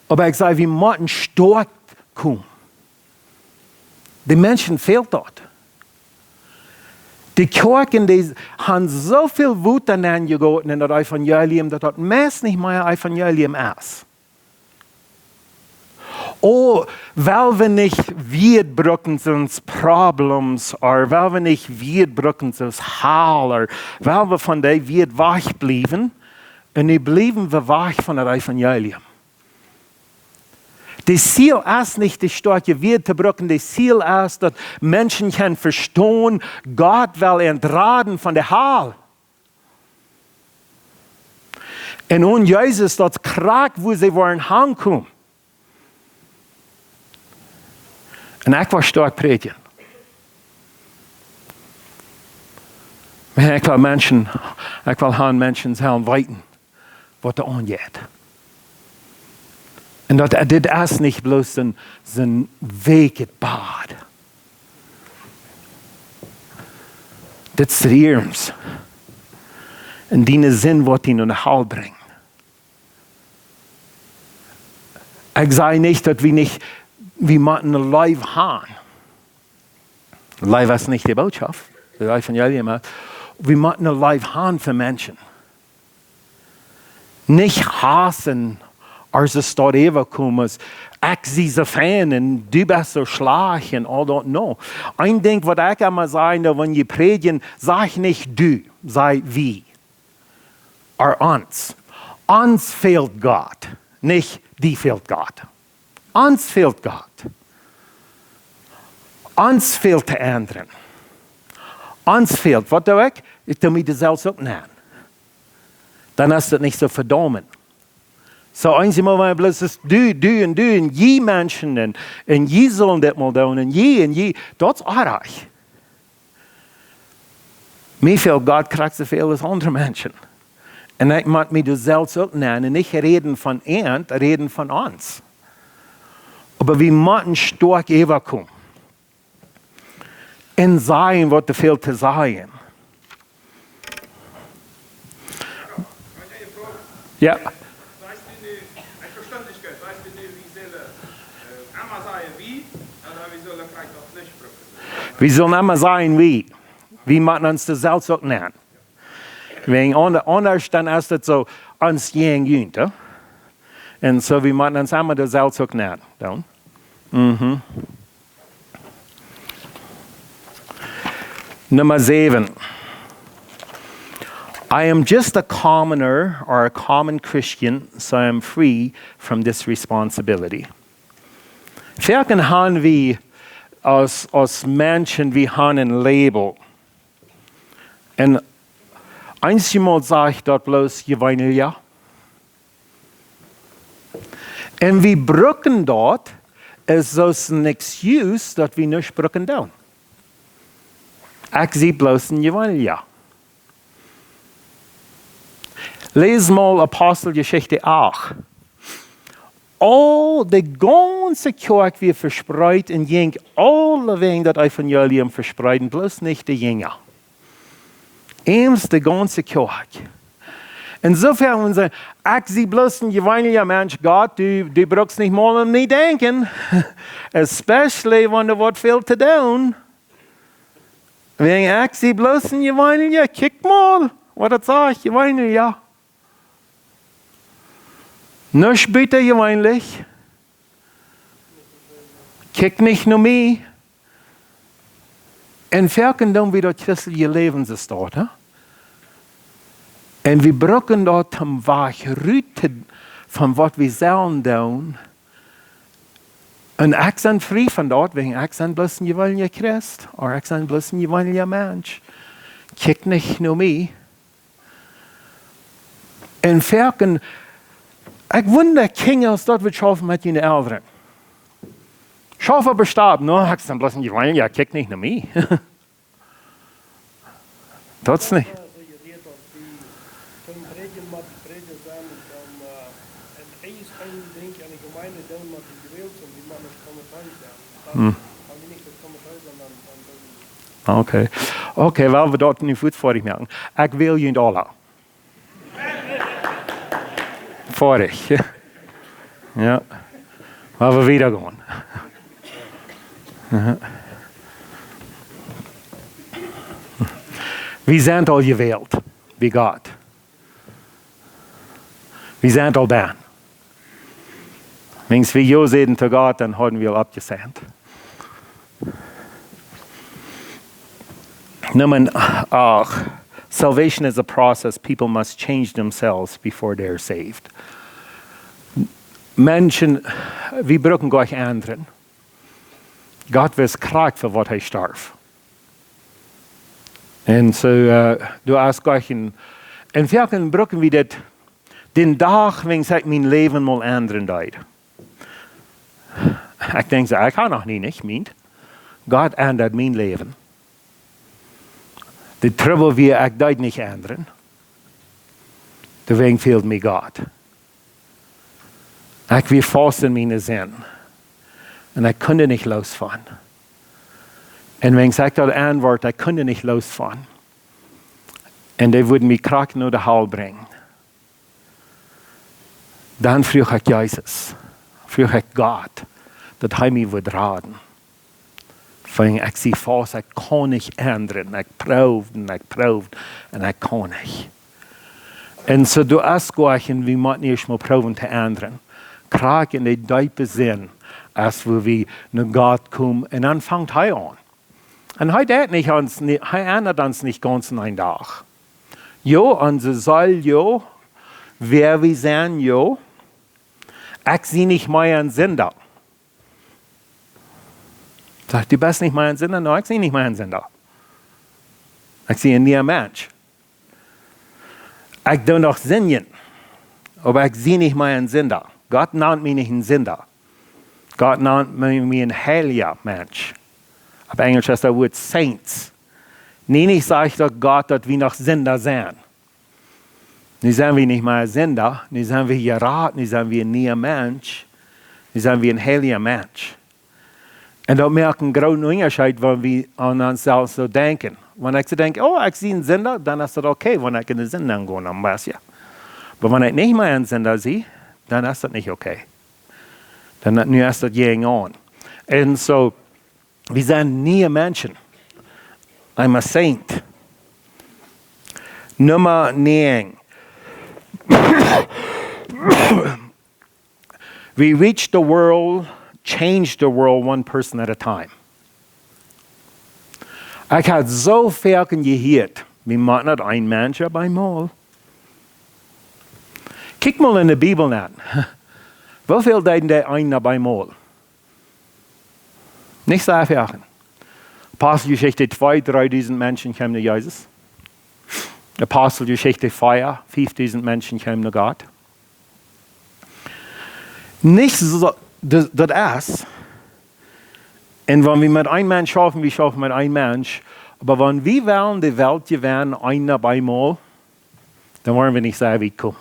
Oba ekj saj, wie motten stoakj komen. De Menschen fält daut. De Kjoakjen, dee haben soo väl Wota nenjegoten en daut Evangelium, daut daut meist nich mea Evangelium es. Oh, well wie nich wieda brucken soo aus problems, or well wie nich wieda brucken soo aus Hal, or well wie von dee wieda wajch bliewen, un nu bliewen wie wajch von daut Evangelium. De Ziel es nich, dee stoakje Wieed to brucken. De Ziel es, daut Menschen kjennen vestonen, Gott well an raden von de Hal. Un onen Jesus, daut krakjt, wua see woaren hankomen. Un ekj well stoakj prädjen. Oba ekj well Menschen, ekj well han Menschen sellen weeten, waut doa aunjeit. Un daut, dit es nich bloos een, een weakjet Bad. Dit es Riems. Un diene Sind woat die no de Hal brinjen. Ekj saj nich, daut wie nich, wie motten ne Leew han. Leew es nich de Botschaft, daut Evangelium es. Wie motten ne Leew han fa Menschen. Nich hausen, aus see doa äwakomen, ekj sie soo fein un du best soo schlajcht un aul daut, no. Een Dinkj waut ekj emma saj, daut wan jie prädjen, saj nich du, saj wie. Or ons. Ons fält Gott, nich die fält Gott. Ons fält Gott. Ons fält to endren. Ons fält, waut doo ekj? Ekj doo mie doa selfst uk nenn. Dan es daut nich soo vedaumen. Soo eensjemol, wan bloos es du, du un du un jie Menschen un, un jie sellen dit mol doonen un jie un jie, daut es oajch. Mie fält Gott krakjt soo väl aus aundre Menschen. Un ekj mott mie doa selfst uk nenn, nich räden von an, räden von ons. Oba wie motten stoakj äwakomen. Un sajen, waut doa fält to sajen. Jo. Wie sellen emma sajen, wie. Wie motten ons doa selfst uk nenn. Wäajen aun-, aundasch dan es daut soo, ons jäajen junt, jo? Un soo, wie motten ons emma doa selfst uk nenn doonen. Mhm. Numma säwen. I am just a commoner or a common Christian, so I am free from this responsibility. Foaken han wie aus, aus Menschen, wie han een Label. Un eensjemol saj ekj daut bloos jeweenlich, jo. Un wie brucken daut, es soo aus een excuse, daut wie nuscht brucken doonen. Ekj sie bloos een jeweenlicha. Läs mol Aposteljeschicht acht. Aul de gaunze Kjoakj wia vespreet un jinkj aulewäajen daut Evangelium vespreeden, bloos nich de Jinja. Eems de gaunze Kjoakj. Ensofern, wan see, ekj sie bloos een jeweenelja Mensch, Gott, du, du brukst nich mol aun mie denkjen. Especially wan doa woat väl to doonen. Wäajen ekj sie bloos een jeweenelja, kjikj mol, waut daut sajcht, jeweenelja. Nuscht butajeweenlich. Kjikj nich no mie. Un foaken doonen wie daut christelje Läwen soo stonen, hä? Un wie brucken daut om wajch rut to, von waut wie sellen doonen. Un ekj sie frie von daut, wäajen ekj sie bloos een jeweenelja Christ, ooda ekj sie bloos een jeweenelja Mensch. Kjikj nich no mie. Un foaken, ekj wunda, Kjinja, aus daut woat schaufen met june Elren. Schaufen bestaut, no, ekj sie bloos een jeweenelja, kjikj nich no mie. Daut es nich. Also, je leet daut wie toom Prädjen met de Prädja sennen un dan, äh, en Eis een Dinkj en de Jemeent doonen met de Gewält un wie Mana komen teil sennen. Dan haben wir nicht das Kommentar, sondern dann Okay. Okay, well, wie daut nu foadich moaken. Ekj well junt aula foadich. Jo. Well, wie wieda gonen. Aha. Wie sent aul jewält, bie Gott. Wie sent aul dan. Wan wie jo säden to Gott, dan hauden wie aul aufjesajcht. Numma acht. Salvation is a process. People must change themselves before they are saved. Menschen, wie brucken Gott endren. Gott wist krakjt fa waut hee storf. Un soo, äh, du hast Gott en, en foaken brucken wie dit, dän Dach, wan ekj mien Läwen mol endren deed. Ekj denkj soo, ekj hab noch nie nich, meent. Gott endat mien Läwen. De Trubbel wia, ekj deed nich endren. Doawäajen fäld mie Gott. Ekj wia faust en miene Sind. Un ekj kunn doa nich loos von. Un wan ekj daut aunwort, ekj kunn doa nich loos von. Un dee wudden mie krakjt no de Hal brinjen. Dan fruach ekj Jesus, fruach ekj Gott, daut hee mie wudd raden. Wiels ekj sie faust, ekj kunn nich endren. Ekj proowd un ekj proowd un ekj kunn nich. Un soo du hast Gott en, wie motten ieescht mol proowen to endren. Krakjt en de deepe Sind, aus wua wie no Gott komen un dan fangt hee aun. Un hee deit nich ons, hee endat ons nich gaunz en een Dach. Jo, onse Seel, jo, wäa wie sent, jo. Ekj sie nich mea een Sinda. Sajcht, du best nich mea een Sinda? No, ekj sie nich mea een Sinda. Ekj sie een niea Mensch. Ekj doo noch sindjen, oba ekj sie nich mea een Sinda. Gott nant mie nich een Sinda. Gott nant mie, mie een heilja Mensch. Opp Enjlisch es daut Wuat saints. Nich, nich sajcht daut Gott, daut wie noch Sinda sent. Nu sent wie nich mea Sinda, nu sent wie jerat, nu sent wie een niea Mensch, nu sent wie een heilja Mensch. Un daut moakt een grooten Unjascheet, wan wie aun ons selfst soo denkjen. Wan ekj soo denkj, oh, ekj sie een Sinda, dan es daut okay, wan ekj en de Sind nenn go, dan best je. Oba wan ekj nich mea een Sinda sie, dan es daut nich okay. Dan, nu es daut jäajen aun. Un soo, wie sent niee Menschen. I'm a saint. Numma näajen. We reach the world, change the world one person at a time. Ekj hab soo väl jehieet, wie motten daut een Mensch opp eemol. Kjikj mol en de Bibel aun. Woo väl deeden dee eenen opp eemol? Nich soo väl. Aposteljeschicht twee, dreedusent Menschen kjeemen no Jesus. Aposteljeschicht vea, fiefdusent Menschen kjeemen no Gott. Nich soo, daut, daut es. Un wan wie met een Mensch schaufen, wie schaufen met een Mensch. Oba wan wie wellen de Welt jewennen, eenen opp eemol, Dan woaren wie nich sea wiet komen.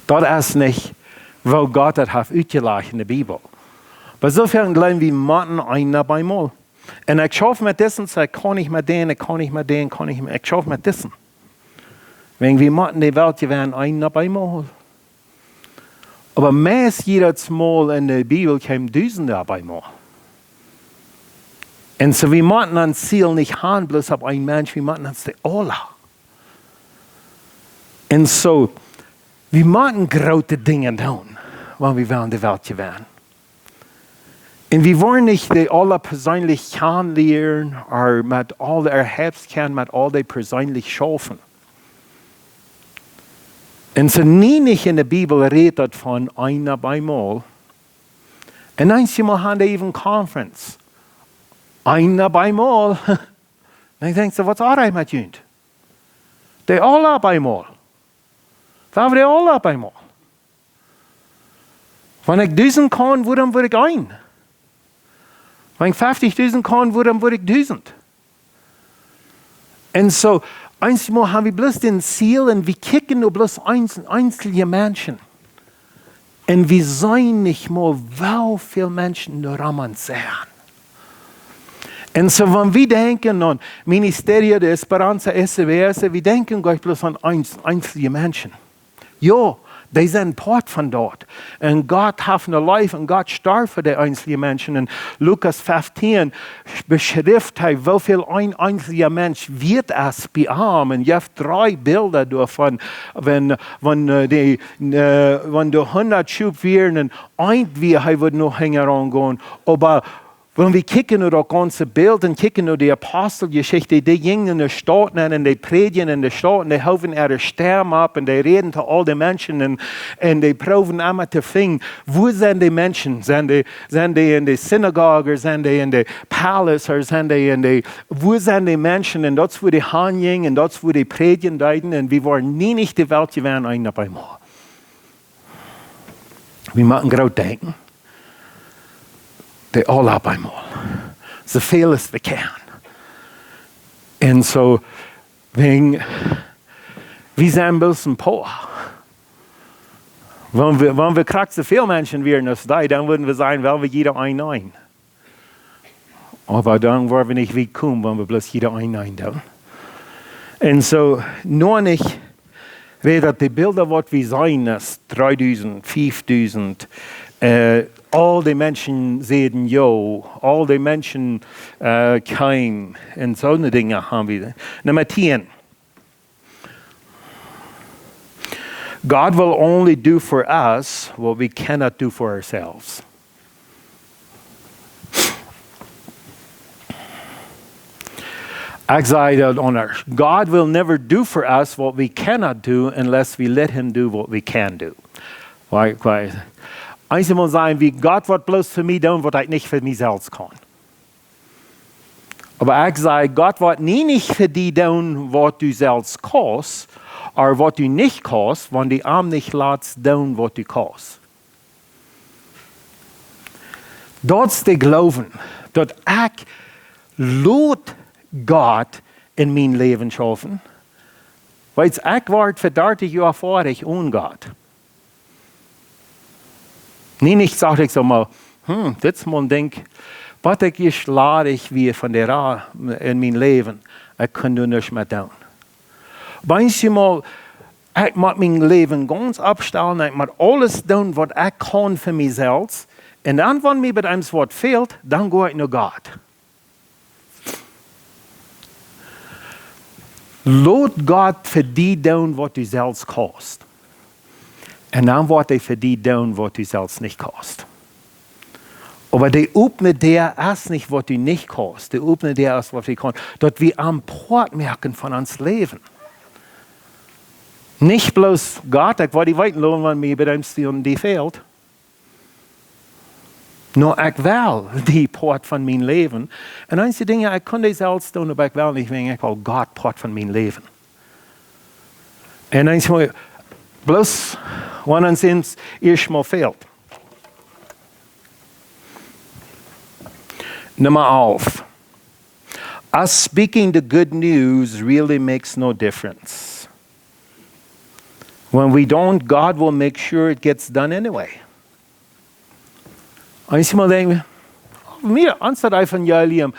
Daut es nich, woo Gott daut haft utjelajcht enne Bibel. Bie soo väl jleewen wie motten eenen opp eemol. Un ekj schauf met disen, saj ekj, kaun nich met dän, ekj kaun nich met dän, kaun nich met, ekj schauf met disen. Wäajen wie motten de Welt jewennen, eenen opp eemol. Oba meist jiedet Mol enne Bibel kjeemen Dusende opp eemol. Un soo, wie motten ons Ziel nich han, bloos opp een Mensch, wie motten ons dee aula. Un soo, wie motten groote Dinja doonen, wan wie wellen de Welt jewennen. Un wie woaren nich dee aula perseenlich kjanen lieren, ooda met aul de Erhebs kjanen, met aul dee perseenlich schaufen. Un soo, nie nich enne Bibel rät daut von eenen opp eemol. Un eenjemol han dee even conference. Eenen opp eemol. Dan denkjst du, waut es met junt? Dee aula opp eemol. Wua dee aula opp eemol? Wan ekj Dusend kaun, wuarom wudd ekj een? Wan ekj feftichdusend kaun, wuarom wudd ekj Dusend? Un soo, eenjemol han wie bloos dän Ziel un wie kjikjen no bloos eens-, eenzelne Menschen. Un wie seenen nich mol, woo väl Menschen doa rom ons sent. Un soo, wan wie denkjen aun Ministerio de Esperanza S W S, wie denkjen nich bloos aun eens-, eenzelne Menschen. Jo, dee sent Poat von daut. Un Gott haft ne Leew un Gott storf fa dee eenzelne Menschen. Un Lukas feftieen beschrift hee, woo väl een eenzelna Mensch wieet es bie am. Un jeft dree Bilda doavon, wan, wan, äh, dee, äh, wan doa hundat Schop wieren un eent wia, hee wudd noch hinjaraun gonen. Oba wan wie kjikjen no daut gaunze Bilt un kjikjen no de Aposteljeschicht, dee jinjen enne Staut nenn un dee prädjen enne Staut un dee hoowen äare Stemm opp un dee räden to aul de Menschen un, un dee proowen emma to finjen, wua sent dee Menschen? Sent dee, sent dee enne Synagoge, sent dee enne Palace, ooda sent dee enne, wua sent dee Menschen? Un daut es wua dee han jinjen un daut es wua dee prädjen deeden un wie woaren nie nich de Welt jewennen, eenen opp eemol. Wie motten groot denkjen. Dee aula opp eemol. Soo väl aus wie kjennen. Un soo, wäajen, wie sent bloos een poa. Wan wie, wan wie krakjt soo väl Menschen wieren aus dee, dan wudden wie sajen, well wie jieda een nämen. Oba dan woaren wie nich wiet komen, wan wie bloos jieda een nämen doonen. Un soo, noch nich, wiels daut de Bilda, waut wie seenen, es dreedusend, fiefdusend, äh, aul dee Menschen säden jo, aul dee Menschen, äh, kjeemen, un soone Dinja han wie. Numma tieen. God will only do for us what we cannot do for ourselves. Ekj saj daut aundasch. God will never do for us what we cannot do unless we let him do what we can do. Right, right. Eenjemol sajen wie, Gott woat bloos fa mie doonen, waut ekj nich fa mie selfst kaun. Oba ekj saj, Gott woat nie nich fa die doonen, waut du selfst kaust, ooda waut du nich kaust, wan du am nich latst doonen, waut du kaust. Daut es de Gloowen, daut ekj lot Gott en mien Läwen schaufen. Weetst, ekj wort fa dartich Joa foadich one Gott. Nie nich, docht ekj soo mol, hm, dit es mol een Dinkj, waut ekj ieescht ladich wia von de Ra en mien Läwen. Ekj kunn doa nuscht met doonen. Bie eenjemol, ekj mott mien Läwen gaunz aufstalen, ekj mott aules doonen, waut ekj kaun fa mie selfst. Un dan, wan mie bie eent waut fält, dan go ekj no Gott. Lot Gott fa die doonen, waut du selfst kaust. Un dan woat hee fa die doonen, waut du selfst nich kaust. Oba de opne Däa es nich, waut du nich kaust. De opne Däa es, waut wie kaun. Daut wie am Poat moaken von ons Läwen. Nich bloos, Gott, ekj woa die weeten loten, wan mie bie eent fält. No, ekj well die Poat von mien Läwen. Un eenje Dinja, ekj kunn dee selfst doonen, oba ekj well nich, wäajen ekj well Gott Poat von mien Läwen. Un eenjemol, bloos, wan ons ieescht mol fält. Numma alf. Us speaking the good news really makes no difference. When we don't, God will make sure it gets done anyway. Eenjemol denkj wie, mira, ons daut Evangelium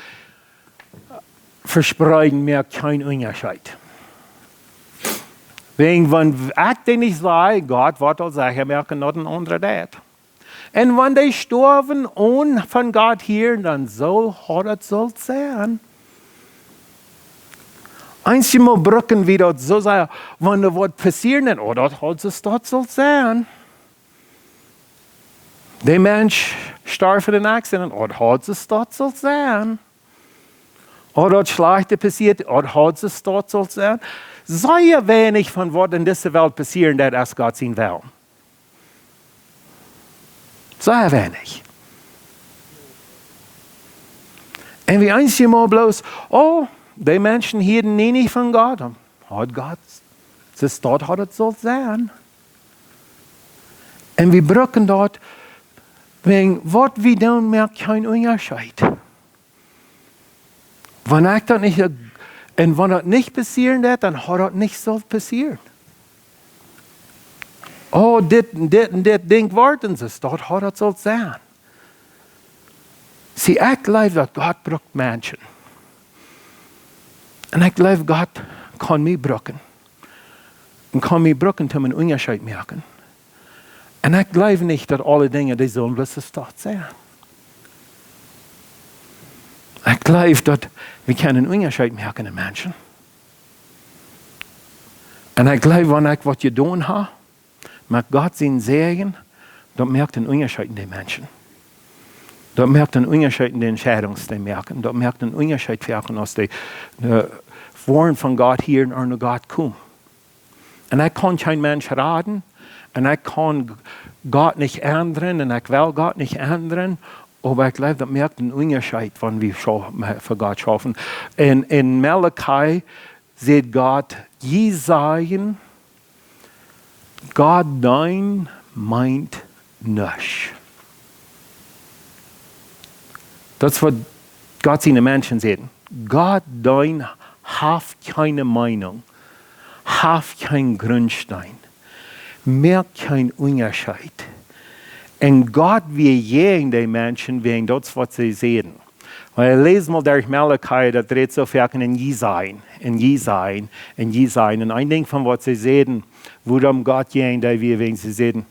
vespreeden moakt kjeen Unjascheet. Wäajen wan ekj dee nich saj, Gott woat aul secha moaken daut een aundra deit. Un wan dee stoawen onen von Gott hieren, dan soo haud daut sult sennen. Eenjemol brucken wie daut soo sea, wan doa waut passieren, dan, oh, daut haud soo daut sult sennen. De Mensch storf en een accident, oh, daut haud soo daut sult sennen. Oh, daut schlajchte passieet, oh, daut haud soo daut sult sennen. Sea weinich von waut en dise Welt passieren deit, es Gott sien Wellen. Sea weinich. Un wie eenjemol bloos, oh, dee Menschen hieeden nie nich von Gott. Dan haud Gott, soo daut haud daut sult sennen. Un wie brucken daut, wäajen waut wie doonen, moakt kjeen Unjascheet. Wan ekj daut nich, un wan daut nich passieren deit, dan haud daut nich sult passieren. Oh, dit un dit un dit Dinkj woat un soo, daut haud daut sult sennen. See, ekj jleew daut Gott brukt Menschen. Un ekj jleew Gott kaun mie brucken. Un kaun mie brucken toom een Unjascheet moaken. Un ekj jleew nich daut aule Dinja dee soo bloos soo sennen. Ekj jleew daut wie kjennen een Unjascheet moaken en Menschen. Un ekj jleew, wan ekj waut jedonen hab, met Gott sien Säajen, daut moakt een Unjascheet en de Menschen. Daut moakt een Unjascheet en de Entscheidungen dee moaken. Daut moakt een Unjascheet fa ons, aus dee, äh, Wieed von Gott hieren un no Gott komen. Un ekj kaun kjeen Mensch raden. Un ekj kaun Gott nich endren. Un ekj well Gott nich endren. Oba ekj jleew, daut moakt een Unjascheet, wan wie schau-, fa Gott schaufen. Un en Maleachi sajcht Gott, jie sajen, Gott deenen meent nuscht. Daut es waut Gott siene Menschen sajcht. Gott deenen haft kjeene Meenunk, haft kjeen Grundsteen, moakt kjeen Unjascheet. Un Gott wia jäajen dee Menschen, wäajen daut es waut see säden. Wan wie läsen mol derch Maleachi, daut rät soo foaken en jie sajen, en jie sajen, en jie sajen. Un een Dinkj von waut see säden, wuarom Gott jäajen dee wia, wäajen see säden,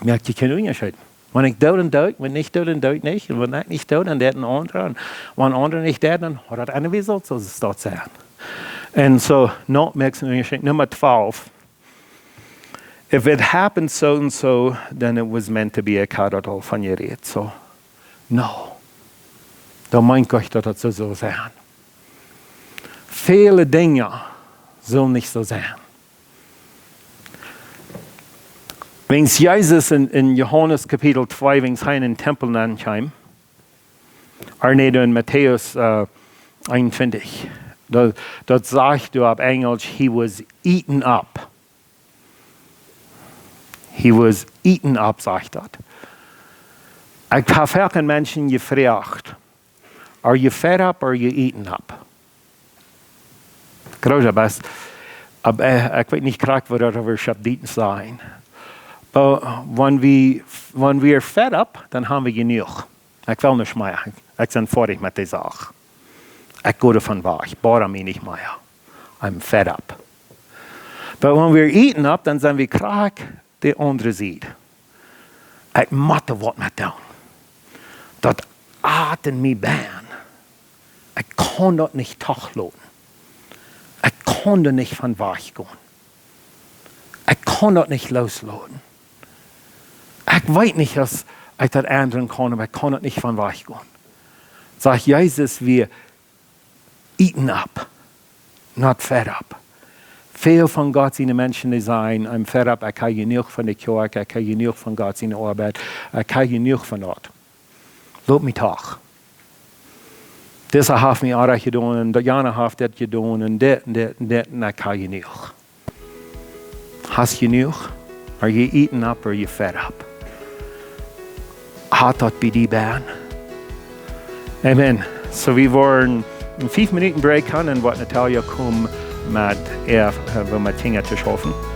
moakt kjeen Unjascheet. Wan ekj doo, dan doo ekj, wan nich doo, dan doo ekj nich. Un wan ekj nich doo, dan deit een aundra. Un wan een aundra nich deit, dan haud daut een Result, soo aus daut sajcht. Un soo, no, moakt een Unjascheet. Numma twalf. If it happened so and so, then it was meant to be. Ekj haud daut aul von jerät, soo. No. Daut meent Gott, daut daut soo saul sennen. Väle Dinja sullen nich soo sennen. Wan Jesus en, en Johanes Kapitel twee, wan hee en dän Tempel nenkjeem, ooda nä, en Matäus, äh, eenuntwintich, daut, daut sajcht doa opp Enjelsch, he was eaten up. He was eaten up, sajcht daut. Ekj hab foaken Menschen jefroacht, are you fed up or are you eaten up? Groot, oba es, oba, äh, ekj weet nich krakjt waut daut opp Dietsch sajen. Oba wan wie, wan wie fed up, dan hab wie jenuach. Ekj well nich mea. Ekj sie foadich met dee Sach. Ekj go doavon wajch. Bother mie nich mea. I'm fed up. But when we're eaten up, dan sent wie krakjt de aundre Sied. Ekj mott doa waut met doonen. Daut at en mie benen. Ekj kaun daut nich trigj loten. Ekj kaun doa nich von wajch gonen. Ekj kaun daut nich loosloten. Ekj weet nich aus ekj daut endren kaun, oba ekj kaun doa nich von wajch gonen. Sajcht Jesus, we're eaten up, not fed up. Väl von Gott siene Menschen, dee sajen, I'm fed up, ekj hab jenuach von de Kjoakj, ekj hab jenuach von Gott siene Oabeit, ekj hab jenuach von daut. Lot mie trigj. Disa haft mie oajch jedonen, un jana haft dit jedonen, un dit, un dit, un dit, un ekj hab jenuach. Hast jenuach? Are you eaten up or are you fed up? At daut bie die benen? Amen. So wie woaren een fief Minuten Break han, un woat Natalia komen met, äh, woo met Kjinja to schaufen.